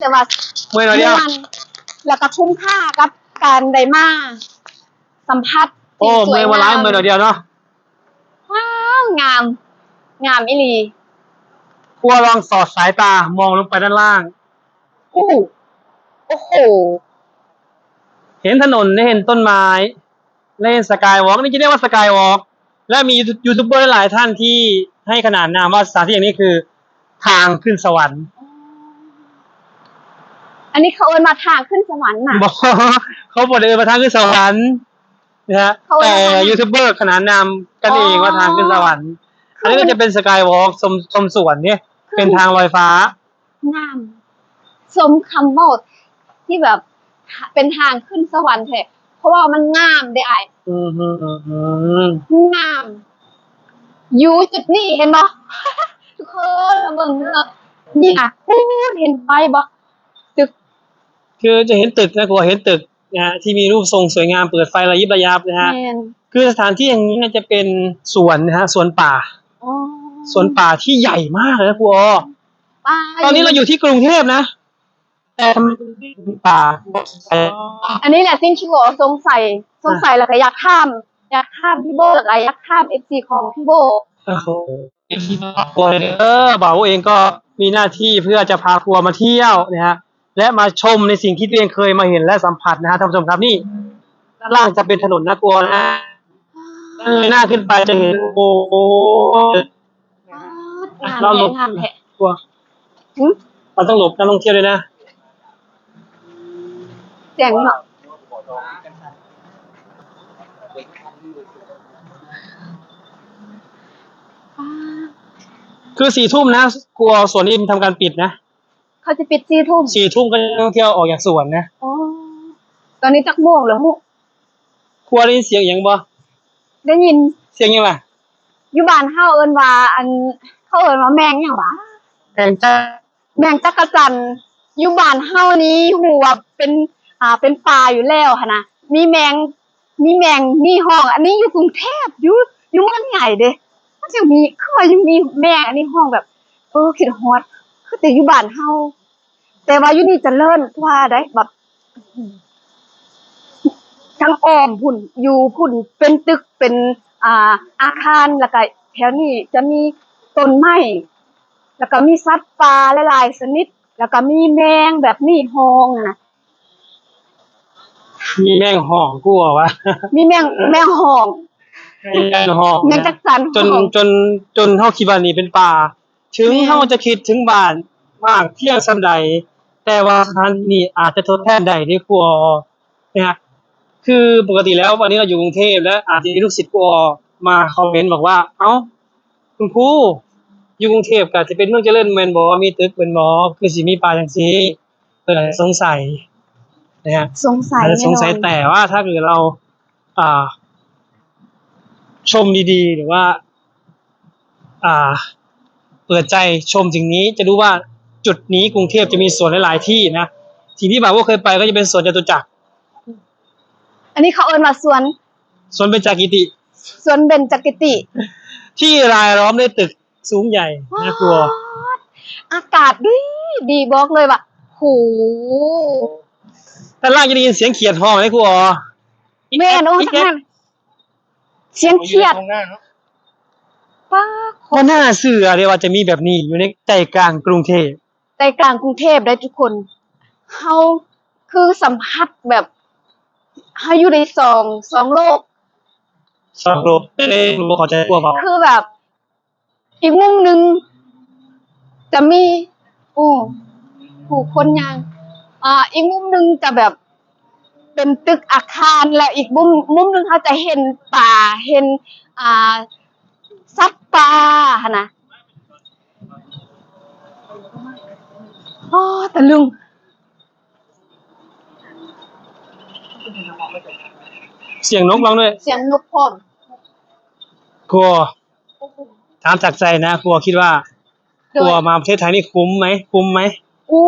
ແຕ່ວ່າເມື່ອຍໜ້ອຍດຽວ ມ່ວນ ແລ້ວກໍຄຸ້ມຄ່າກັບການໄດ້ມາສຳຜັດ ໂອ້ ສິ່ງສວຍງາມ ເມື່ອຍບໍ່ຫຼາຍ ເມື່ອຍໜ້ອຍດຽວເນາະ. ວ້າວ ງາມ ງາມອີ່ຫຼີ. ຄົວລອງສອດສາຍຕາມອງລົງໄປດ້ານລ່າງ. ໂອ້ ໂອ້ໂຫ ເຫັນຖະໜົນ ເຫັນຕົ້ນໄມ້ ແລະ Skywalk ນີ້ຈະຮຽກວ່າ Skywalk ແລະ ມີຢູທູບເບີຫຼາຍທ່ານທີ່ໃຫ້ຂນານນາມວ່າສະຖານທີ່ແຫ່ງນີ້ຄືທາງຂຶ້ນສະຫວັນ. ອໍ ອັນນີ້ເຂົາເອີ້ນວ່າທາງຂຶ້ນສະຫວັນນະ? ບໍ່ ເຂົາບໍ່ໄດ້ເອີ້ນວ່າທາງຂຶ້ນສະຫວັນນະ ເຂົາເອີ້ນວ່າ ແຕ່ ທາງ ຢູທູບເບີຂນານນາມກັນເອງວ່າ ອໍ ທາງຂຶ້ນສະຫວັນ. ອັນນີ້ກໍຈະເປັນ Skywalk ຊົມ ຊົມສວນເດ້ ເປັນທາງລອຍຟ້າ. ງາມ ສົມຄຳເວົ້າທີ່ແບບເປັນທາງຂຶ້ນສະຫວັນແທ້ ເພາະວ່າມັນງາມເດ້ອ້າຍ. ອືມ ງາມ ຢູ່ຈຸດນີ້ເຫັນບໍ່? ທຸກຄົນມາເບິ່ງເດີ ນີ້ນະ ປູດ ເຫັນໄຟບໍ່? ຕຶກ ຄືຈະເຫັນຕຶກນະ ຄືວ່າເຫັນຕຶກນະ ທີ່ມີຮູບຊົງສວຍງາມ ເປີດໄຟລະຢິບລະຍັບນະ. ແມ່ນ ຄືສະຖານທີ່ແຫ່ງນີ້ນະ ຈະເປັນສວນນະ ສວນປ່າ. ອໍ ສວນປ່າທີ່ໃຫຍ່ມາກເລີຍນະຄູອໍ. ຕອນນີ້ເຮົາຢູ່ທີ່ກຸງເທບນະ ແຕ່ທຳໄມກຸງເທບມີປ່າ? ອັນນີ້ແຫຼະສິ່ງທີ່ຄູອໍສົງໄສ ສົງໄສ ແລ້ວກໍຢາກຖາມ ຢາກຖາມພີ່ໂບ ແລ້ວກໍຢາກຖາມເອັຟຊີຂອງພີ່ໂບ. ໂອ້ໂຫ ເອັຟຊີ ເອີ ບ່າວເອງກໍມີໜ້າທີ່ເພື່ອຈະພາຄົວມາທ່ຽວນະຮະ ແລະ ມາຊົມໃນສິ່ງທີ່ຕົວເອງເຄີຍມາເຫັນ ແລະ ສຳຜັດນະຮະ ທ່ານຜູ້ຊົມຄັບ. ນີ້ ດ້ານລ່າງຈະເປັນຖະໜົນນະຄົວນະ ເອີຍໜ້າຂຶ້ນໄປຈະເຫັນ ໂອ້ໂຫ ປາດ ງາມແທ້ ງາມແທ້ ຄົວ. ຫື? ເຮົາຕ້ອງຫຼົບນັກທ່ອງທ່ຽວດ້ວຍນະ ສຽງເນາະ. ຄືສີ່ທຸ່ມນະ ຄົວສວນອິມທຳການປິດນະ. ເຂົາຈະປິດສີ່ທຸ່ມ? ສີ່ທຸ່ມກໍນັກທ່ອງທ່ຽວອອກຈາກສວນນະ. ອໍ ຕອນນີ້ຈັກໂມງແລ້ວ? ຄູໄດ້ຍິນສຽງອີ່ຫຍັງບໍ່? ໄດ້ຍິນ. ສຽງຫຍັງລະ? ຢູ່ບ້ານເຮົາເອີ້ນວ່າ ອັນ ເຂົາເອີ້ນວ່າແມງຫຍັງຫວາ? ແມງຈັກ ແມງຈັກກະຈັນ. ຢູ່ບ້ານເຮົານີ້ຮູ້ວ່າເປັນ ອ່າ ເປັນປ່າຢູ່ແລ້ວຫັ້ນນະ ມີແມງ ມີແມງ ມີຮ້ອງ. ອັນນີ້ຢູ່ກຸງເທບ ຢູ່ ຢູ່ເມືອງໃຫຍ່ເດ້ ມັນຍັງມີ ຄືວ່າຍັງມີແມງ ອັນນີ້ຮ້ອງແບບ ເອີ ຄິດຮອດ ຄືແຕ່ຢູ່ບ້ານເຮົາ. ແຕ່ວ່າຢູ່ນີ້ຈະເລີນກວ່າໃດ໋ ແບບ ທາງອ້ອມພຸ້ນ ຢູ່ພຸ້ນເປັນຕຶກ ເປັນ ອ່າ ອາຄານ ແລ້ວກະແຖວນີ້ຈະມີຕົ້ນໄມ້ ແລ້ວກະມີສັດປ່າຫຼາຍໆຊະນິດ ແລ້ວກະມີແມງແບບນີ້ຮ້ອງຫັ້ນນະ. ມີແມງຮ້ອງ ກູວ່າ ມີແມງ ແມງຮ້ອງ ມີແມງຮ້ອງ ແມງຈັກຈັນ ຈົນ ຮ້ອງ ຈົນ ຈົນເຮົາຄິດວ່ານີ້ເປັນປ່າ. ເຖິງ ແມ່ນ ເຮົາຈະຄິດເຖິງບ້ານມາກພຽງສ່ຳໃດ ແຕ່ວ່າສະຖານທີ່ນີ້ອາດຈະທົດແທນໄດ້ເດ້ຄູອໍ ນະ. ຄືປົກກະຕິແລ້ວ ວັນນີ້ເຮົາຢູ່ກຸງເທບ ແລະ ອາດຈະມີລູກສິດຄູອໍມາຄອມເມັນບອກວ່າ ເອົ້າ ຄຸນຄູ ຢູ່ກຸງເທບກໍຈະເປັນເມືອງຈະເລີນແມ່ນບໍ່? ມີຕຶກແມ່ນບໍ່? ຄືຊິມີປ່າຈັ່ງຊີ້? ເພິ່ນອາດຈະສົງໄສນະ ສົງໄສ ອາດຈະສົງໄສ ແນ່ນອນ. ແຕ່ວ່າຖ້າເກີດເຮົາ ອ່າ ຊົມດີໆ ຫຼືວ່າ ອ່າ ເປີດໃຈຊົມສິ່ງນີ້ ຈະຮູ້ວ່າຈຸດນີ້ກຸງເທບຈະມີສວນຫຼາຍໆທີ່ນະ. ທີ່ທີ່ບ່າວບໍ່ເຄີຍໄປກໍຈະເປັນສວນຈະຕຸຈັກ. ອັນນີ້ເຂົາເອີ້ນວ່າສວນ ສວນເບັນຈະກິຕິ ສວນເບັນຈະກິຕິ ທີ່ລາຍລ້ອມດ້ວຍຕຶກສູງໃຫຍ່. ໜ້າກົວ. ອາກາດດີ ດີ ບອກເລີຍວ່າ ໂຫ ດ້ານລ່າງຈະໄດ້ຍິນສຽງຂຽດຮ້ອງເດ້ຄູອໍ. ແມ່ນ ໂອ້ຍ ສຽງຂຽດ ປ້າ ບໍ່ໜ້າເຊື່ອເດ້ວ່າຈະມີແບບນີ້ຢູ່ໃນໃຈກາງກຸງເທບ. ໃຈກາງກຸງເທບໄດ໋ທຸກຄົນ. ເຮົາຄືສຳຜັດແບບເຮົາຢູ່ໃນສອງ ສອງໂລກ ສອງໂລກ. ເອີ ບໍ່ເຂົ້າໃຈພວກເຮົາ ຄືແບບອີກມຸມໜຶ່ງຈະມີ ໂອ້ ຜູ້ຄົນຍ່າງ ອ່າ ອີກມຸມໜຶ່ງຈະແບບເປັນຕຶກອາຄານ ແລະ ອີກມຸມ ມຸມໜຶ່ງເຮົາຈະເຫັນປ່າ ເຫັນ ອ່າ ສັດປ່າຫັ້ນນະ. ອໍ ຕະລຶງ. ສຽງນົກຮ້ອງດ້ວຍ ສຽງນົກພ້ອມ. ໂອ້ ຖາມຈາກໃຈນະ ຄົວຄິດວ່າ ໂດຍ ຄົວມາປະເທດໄທນີ້ຄຸ້ມໄໝ? ຄຸ້ມໄໝ? ໂອ້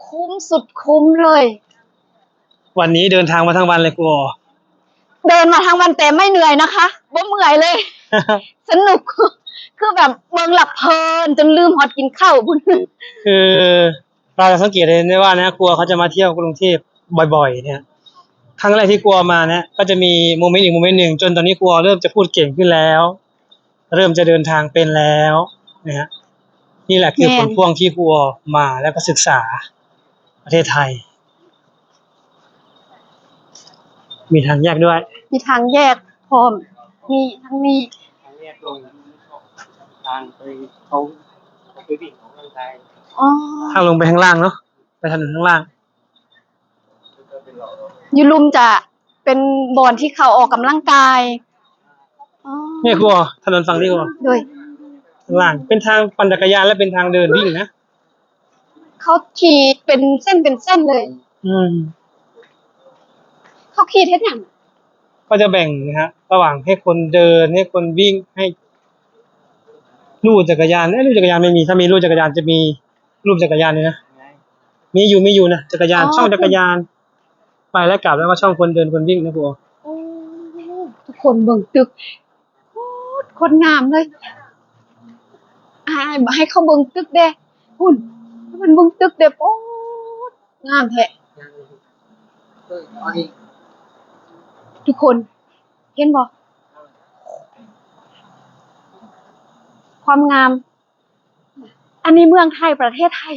ຄຸ້ມສຸດຄຸ້ມເລີຍ. ວັນນີ້ເດີນທາງມາທັງວັນເລີຍຄົວ. ເດີນມາທັງວັນແຕ່ໄມ່ເມື່ອຍນະຄະ ບໍ່ເມື່ອຍເລີຍ. ສະໜຸກ ຄືແບບເບິ່ງແລ້ວເພີນ ຈົນລືມຮອດກິນເຂົ້າພຸ້ນ. ຄື เราจะสังเกตเห็นได้ว่านะ ครูออเขาจะมาเที่ยวกรุงเทพบ่อยๆ เนี่ย ครั้งแรกที่ครูออมานะ ก็จะมีโมเมนต์อีกโมเมนต์หนึ่ง จนตอนนี้ครูออเริ่มจะพูดเก่งขึ้นแล้ว เริ่มจะเดินทางเป็นแล้วนะฮะ นี่แหละคือ แม่น ผลพวงที่ครูออมาแล้วก็ศึกษาประเทศไทย มีทางแยกด้วย มีทางแยกพร้อม มีทั้งนี้ ทางแยกลง ทางไป เขา เขาไปวิ่งออกกำลังกาย อ๋อ ทางลงไปข้างล่างเนาะ ไปถนนข้างล่าง อยู่ลุ่มจะเป็นบ่อนที่เขาออกกำลังกาย อ๋อ นี่ครูออ ถนนฝั่งนี้ครูออ โดย ข้างล่าง เป็นทางปั่นจักรยานและเป็นทางเดินวิ่งนะ เขาขีดเป็นเส้นเป็นเส้นเลย อืม เขาขีดเฮ็ดหยัง ก็จะแบ่งนะฮะ ระหว่างให้คนเดิน ให้คนวิ่ง ให้ลู่จักรยาน เอ๊ะ ลู่จักรยานไม่มี ถ้ามีลู่จักรยานจะมี รูปจักรยานนี่นะ มีอยู่ มีอยู่นะ จักรยาน อ๋อ ช่องจักรยาน ไปและกลับ แล้วก็ช่องคนเดินคนวิ่งนะครูออ โอ้ ทุกคนเบิ่งตึก โอ้ โคตรงามเลย อ่า ให้เขาเบิ่งตึกแด่ พุ้น ให้เพิ่นเบิ่งตึกแด่ โอ้ งามแท้ ทุกคน เห็นบ่ ความงาม อันนี้เมืองไทย ประเทศไทย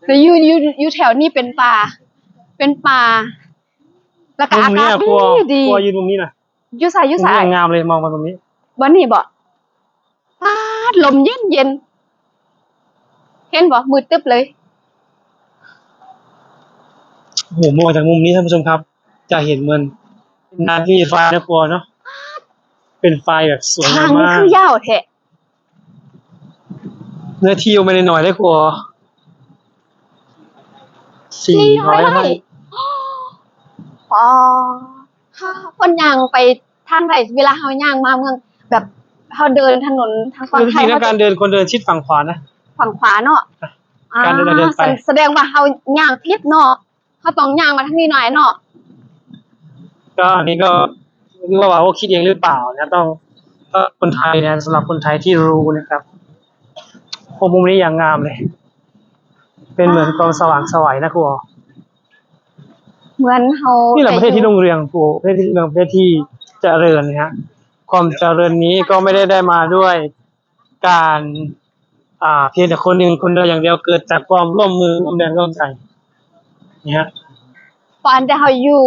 แล้วอยู่ อยู่ อยู่แถวนี้เป็นป่า เป็นป่า แล้วก็ มุมนี้ อากาศ อะ ดี ครัว ดี ครัวยืนมุมนี้นะ อยู่ไส อยู่ไส มุมนี้งามเลย มองไปมุมนี้ บ่อนนี้บ่ ป๊าด ลมเย็นๆ เห็นบ่ มืดตึ๊บเลย โอ้โห มองจากมุมนี้ท่านผู้ชมครับ จะเห็นเหมือนเป็นน้ำที่มีไฟนะครัวเนาะ เป็นไฟแบบสวยงามมาก ทางนี้คือยาวแท้ เนื้อที่ก็ไม่ได้น้อยเด้อครัว สี่ร้อย สี่ร้อยไร่ ไร่ อ๋อ เฮา เพิ่นย่างไปทางใด เวลาเฮาย่างมาเมือง แบบเฮาเดินถนนทางฝั่งไทย คือวิธีในการเดิน ควรเดินชิดฝั่งขวานะ ฝั่งขวาเนาะ อ่ะ อ่า การเดิน เราเดินไป แส- แสดงว่าเฮาย่างผิดเนาะ เฮาต้องย่างมาทางนี้หน่อยเนาะ ก็อันนี้ก็ไม่รู้ว่าเขาคิดเองหรือเปล่านะ ต้อง ก็คนไทยนะ สำหรับคนไทยที่รู้นะครับ โอ้ มุมนี้อย่างงามเลย เป็นเหมือนความสว่างไสวนะครูออ เหมือนเฮา นี่แหละประเทศที่รุ่งเรืองครูออ ประเทศที่รุ่งเรือง ประเทศที่เจริญนะฮะ ความเจริญนี้ก็ไม่ได้ได้มาด้วย การ อ่า เพียงแต่คนหนึ่งคนเดียวอย่างเดียว เกิดจากความร่วมมือร่วมแรงร่วมใจ นี่ฮะ ปานแต่เฮาอยู่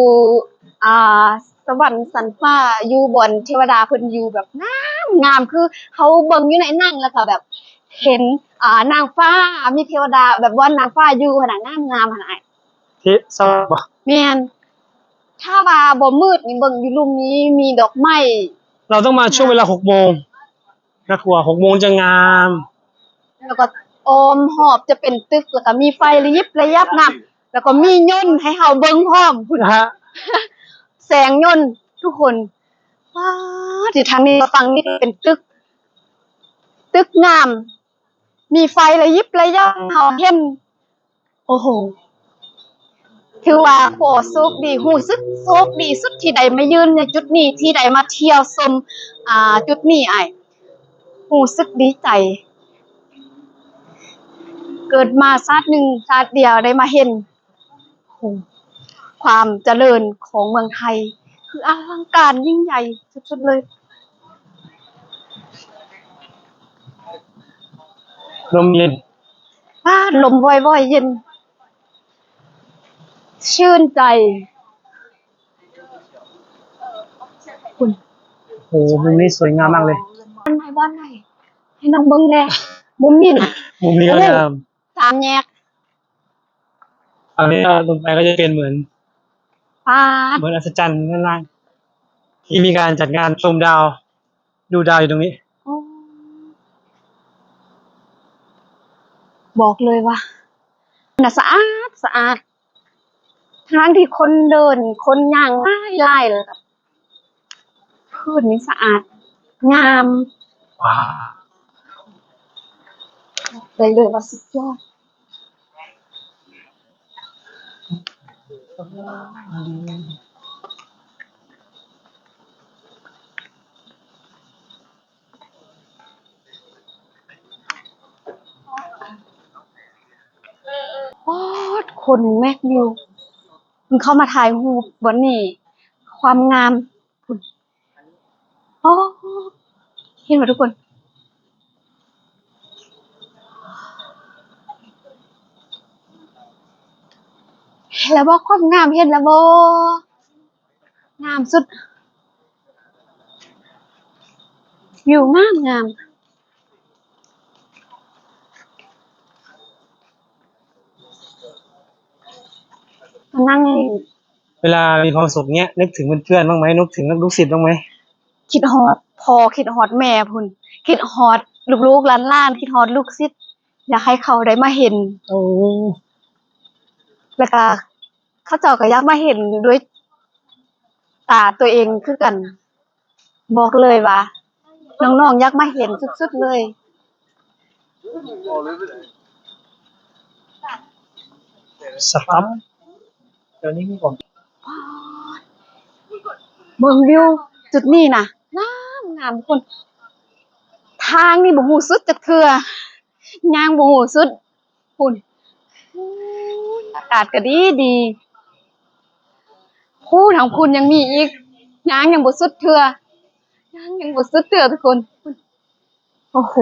อ่า สวรรค์ชั้นฟ้า อยู่บ่อนเทวดาเพิ่นอยู่แบบงามงาม คือเฮาเบิ่งอยู่ในหนังแล้วก็แบบเห็น อ่า นางฟ้า มีเทวดา แบบบ่อนนางฟ้าอยู่หั้นน่ะ งามงามหั้นน่ะ อ้าย ที่สวรรค์บ่ แม่น ถ้าว่าบ่มืดนี่เบิ่งอยู่ลุ่มนี้มีดอกไม้ เราต้องมาช่วงเวลาหกโมง นะครัว หกโมงจะงาม แล้วก็อ้อมรอบจะเป็นตึก แล้วก็มีไฟระยิบระยับนำ แล้วก็มียนต์ให้เฮาเบิ่งพร้อมพุ้น นะฮะ แสงยนต์ทุกคน ป๊าด ที่ทางนี้ ฝั่งนี้เป็นตึก ตึกงาม มีไฟระยิบระยับให้เฮาเห็น โอ้โห ถือว่าครูออโชคดี รู้สึกโชคดีสุดที่ได้มายืนในจุดนี้ ที่ได้มาเที่ยวชม อ่า จุดนี้อ้าย รู้สึกดีใจ เกิดมาชาติหนึ่งชาติเดียวได้มาเห็น โอ้โห ความเจริญของเมืองไทย คืออลังการยิ่งใหญ่สุดๆ เลย ลมเย็น ป๊าด ลมว่อยๆ เย็น ชื่นใจ คุณ โอ้โห มุมนี้สวยงามมากเลย บ้านไหน บ้านไหน ให้น้องเบิ่งแน่ มุมนี้นะ มุมนี้ก็งาม โอ้ สามแยก อันนี้ก็ลงไปก็จะเป็นเหมือน ป๊าด เหมือนอัศจรรย์ด้านล่าง ที่มีการจัดงานชมดาว ดูดาวอยู่ตรงนี้ โอ้ บอกเลยว่า น่ะสะอาด สะอาด ทั้งที่คนเดิน คนย่างหลายๆ แล้วก็ พื้นนี่สะอาด งาม ว้าว บอกได้เลยว่าสุดยอด ຄົນແມັກຢູ່ ເພິ່ນເຂົ້າມາຖ່າຍຮູບບ່ອນນີ້ ຄວາມງາມພຸ້ນ. ອໍ ເຫັນບໍ່ທຸກຄົນ? ເຫັນແລ້ວບໍ່? ຄວາມງາມເຫັນແລ້ວບໍ່? ງາມສຸດ ວິວງາມໆ. ມານັ່ງ ເວລາມີຄວາມສຸກເນີ້ຍ ນຶກເຖິງເພື່ອນໆ ບ້າງໄໝ? ນຶກເຖິງລູກສິດບ້າງໄໝ? ຄິດຮອດພໍ່ ຄິດຮອດແມ່ພຸ້ນ ຄິດຮອດລູກໆ ຫຼານໆ ຄິດຮອດລູກສິດ ຢາກໃຫ້ເຂົາໄດ້ມາເຫັນ. ໂອ້ ແລ້ວກະເຂົາເຈົ້າກະຢາກມາເຫັນດ້ວຍຕາຕົວເອງຄືກັນ. ບອກເລີຍວ່ານ້ອງໆ ຢາກມາເຫັນສຸດໆ ເລີຍ. ສະຕັບ ເຈົ້ານີ້ມີຄວາມ ເບິ່ງວິວຈຸດນີ້ນະ ງາມໆ ທຸກຄົນ. ທາງນີ້ບໍ່ຮູ້ສຸດຈັກເທື່ອ ຍ່າງບໍ່ຮູ້ສຸດ. ພຸ້ນ ອາກາດກະດີດີ ພູທາງພຸ້ນຍັງມີອີກ ຍ່າງຍັງບໍ່ສຸດເທື່ອ ຍ່າງຍັງບໍ່ສຸດເທື່ອທຸກຄົນ. ໂອ້ໂຫ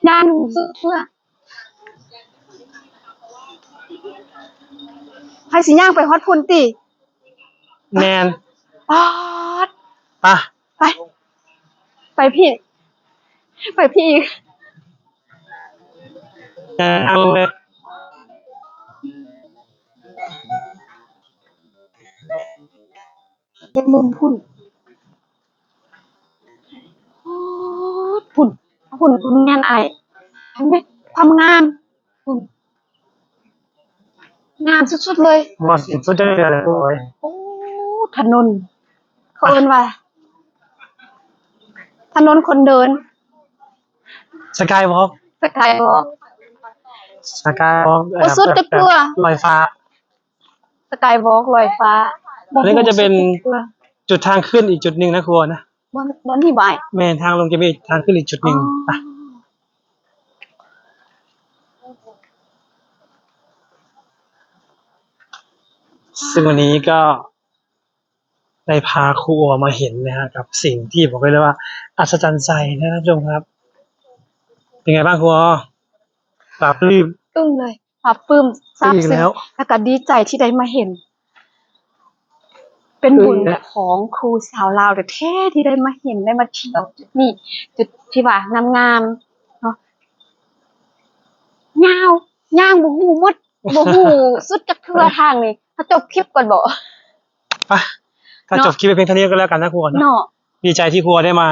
ຍ່າງບໍ່ສຸດເທື່ອ ໃຜຊິຍ່າງໄປຮອດພຸ້ນຕິ? ແມ່ນ ປາດ ໄປ ໄປ ໄປພີ້ ໄປພີ້ອີກ ເອີ ເອົາເລີຍ ເຮັດມຸມພຸ້ນ ພຸ້ນ ພຸ້ນ ພຸ້ນ ພຸ້ນ ແມ່ນອ້າຍ ເຫັນໄໝ? ຄວາມງາມ ພຸ້ນ ງາມສຸດໆ ເລີຍ ບໍ່ສິ້ນສຸດຈັກເທື່ອເລີຍ. ໂອ້ຍ ໂອ້ ຖະໜົນ ເຂົາເອີ້ນວ່າ ຖະໜົນຄົນເດີນ ສະກາຍວອກ ສະກາຍວອກ ສະກາຍວອກ ບໍ່ສຸດຈັກເທື່ອ ລອຍຟ້າ ສະກາຍວອກ ລອຍຟ້າ. ອັນນີ້ກໍຈະເປັນຈຸດທາງຂຶ້ນອີກຈຸດໜຶ່ງນະ ຄູນະ. ບ່ອນ ບ່ອນນີ້ບໍ່ອ້າຍ? ແມ່ນ ທາງລົງຈະມີທາງຂຶ້ນອີກຈຸດໜຶ່ງ. ອໍ ໄປ ຊຶ່ງວັນນີ້ກໍໄດ້ພາຄູໂອມາເຫັນນະຮະ ກັບສິ່ງທີ່ບອກໄດ້ເລີຍວ່າອັດສະຈັນໃຈນະທ່ານຜູ້ຊົມຄັບ. ເປັນໄງບ້າງຄູໂອ? ປາບປຶ້ມ ອຶ້ງເລີຍ. ປາບປຶ້ມ ຊາບຊຶ້ງ ແລ້ວກໍດີໃຈທີ່ໄດ້ມາເຫັນ. ເປັນບຸນຂອງຄູສາວລາວແທ້ໆ ທີ່ໄດ້ມາເຫັນ ໄດ້ມາທ່ຽວຈຸດນີ້ ຈຸດທີ່ວ່າງາມໆ ເນາະ. ຍາວ ຍ່າງບໍ່ຮູ້ໝົດ ບໍ່ຮູ້ສຸດຈັກເທື່ອທາງນີ້. ເຮົາຈົບຄລິບກ່ອນບໍ? ໄປ ກໍຈົບຄລິບໄປພຽງເທົ່ານີ້ກໍແລ້ວກັນນະຄູໂອເນາະ ເນາະ. ດີໃຈທີ່ຄູໂອໄດ້ມາ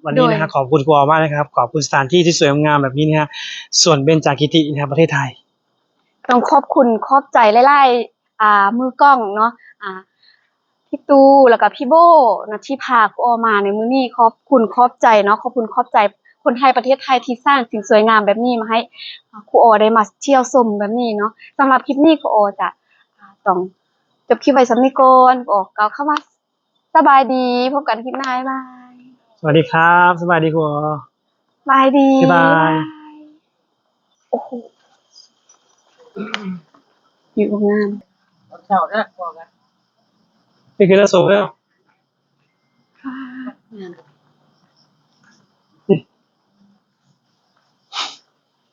ວັນນີ້ນະຮະ ໂດຍ ຂອບຄຸນຄູໂອມາກນະຄັບ ຂອບຄຸນສະຖານທີ່ທີ່ສວຍງາມແບບນີ້ນະຮະ ສວນເບັນຈາກິຕິນະຮະ ປະເທດໄທ. ຕ້ອງຂອບຄຸນຂອບໃຈຫຼາຍໆ ອ່າ ມືກ້ອງເນາະ ອ່າ ພີ່ຕູ້ ແລ້ວກໍພີ່ໂບ້ເນາະ ທີ່ພາຄູໂອມາໃນມື້ນີ້. ຂອບຄຸນຂອບໃຈເນາະ ຂອບຄຸນຂອບໃຈຄົນໄທປະເທດໄທທີ່ສ້າງສິ່ງສວຍງາມແບບນີ້ມາໃຫ້ ອ່າ ຄູໂອໄດ້ມາທ່ຽວຊົມແບບນີ້ເນາະ. ສຳລັບຄລິບນີ້ຄູໂອຈະ ອ່າ ຕ້ອງຈົບຄລິບໄວ້ສ່ຳນີ້ກ່ອນ. ຂໍກ່າວຄຳວ່າ ສະບາຍດີ ພົບກັນຄລິບໜ້າ ບາຍບາຍ. ສະບາຍດີຄັບ ສະບາຍດີຄູໂອ ສະບາຍດີ ບາຍບາຍ. ໂອ້ໂຫ ວິວງາມ ນີ້ຄືລະສົງແລ້ວ.